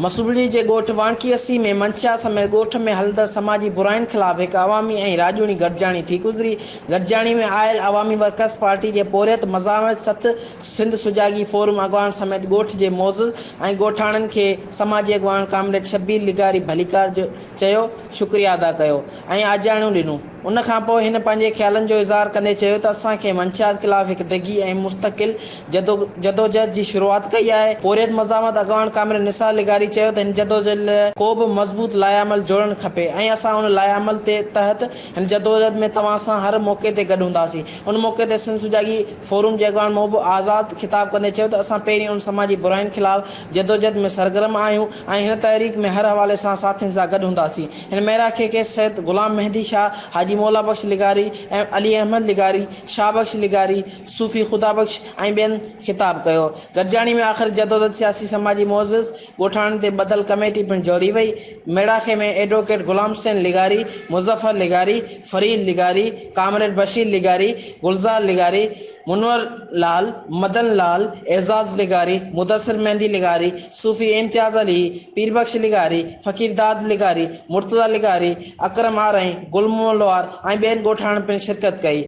مسولي جي ڳوٺ واڻڪي 80 ۾ منشيات سميت ڳوٺ ۾ هلندڙ سماجي براين خلاف هڪ عوامي ۽ راڄوڻي گڏجاڻي ٿي گذري. گڏجاڻي ۾ آيل عوامي ورڪرز پارٽي جي پورهيت مزاحمت سٿ، سنڌ سجاڳي فورم اڳواڻ سميت ڳوٺ جي معزز ۽ ڳوٺاڻن کي سماجي اڳواڻ ڪامريڊ شبير لغاري ڀليڪار چيو شڪريه ادا ڪيو ۽ آجياڻيون ڏنو. ان کان پوء هن پنهنجي خيالن جو اظهار ڪندي چيو ته اسان کي منشيات خلاف هڪ ڊگهي ۽ مستقل جدوجهد جي شروعات ڪئي آهي. پورهيت مزاحمت اڳواڻ ڪامريڊ نثار لغاري چيو ته هن جدوجهد لاء ڪو به مضبوط لائحه عمل جوڙڻ کپي ۽ اسان ان لائحه عمل تي تحت هن جدوجهد ۾ توهان سان هر موقعي تي گڏ هونداسين. ان موقعي تي سنڌ سجاڳي فورم جي اڳواڻ محب آزاد خطاب ڪندي چيو ته اسان پهرين ان سماجي براين خلاف جدوجهد ۾ سرگرم آهيون ۽ هن تحريڪ ۾ هر حوالي سان ساٿين سان گڏ هونداسين. هن ميراکي کي سيد غلام مهدي شاهه، حاجي مولا بخش لغاري ۽ علي احمد لغاري، شاهه بخش لغاري، صوفي خدا بخش ۽ ٻين خطاب ڪيو. گڏجاڻي ۾ آخر جدوجھد سياسي سماجي معزز ڳوٺاڻن تي ٻڌل ڪميٽي پڻ جوڙي وئي. ميڙاکي ۾ ايڊووڪيٽ غلام حسين لغاري، مظفر لغاري، فريد لغاري، ڪامريڊ بشير لغاري، گلزار لغاري، منور لال، مدن لال، اعزاز لغاري، مدثر مهدي لغاري، صوفي امتياز علي، پير بخش لغاري، فقير داد لغاري، مرتضيٰ لغاري، اڪرم آرائين، گل محمد لوهار ۽ ٻين ڳوٺاڻن پڻ شرڪت ڪئي.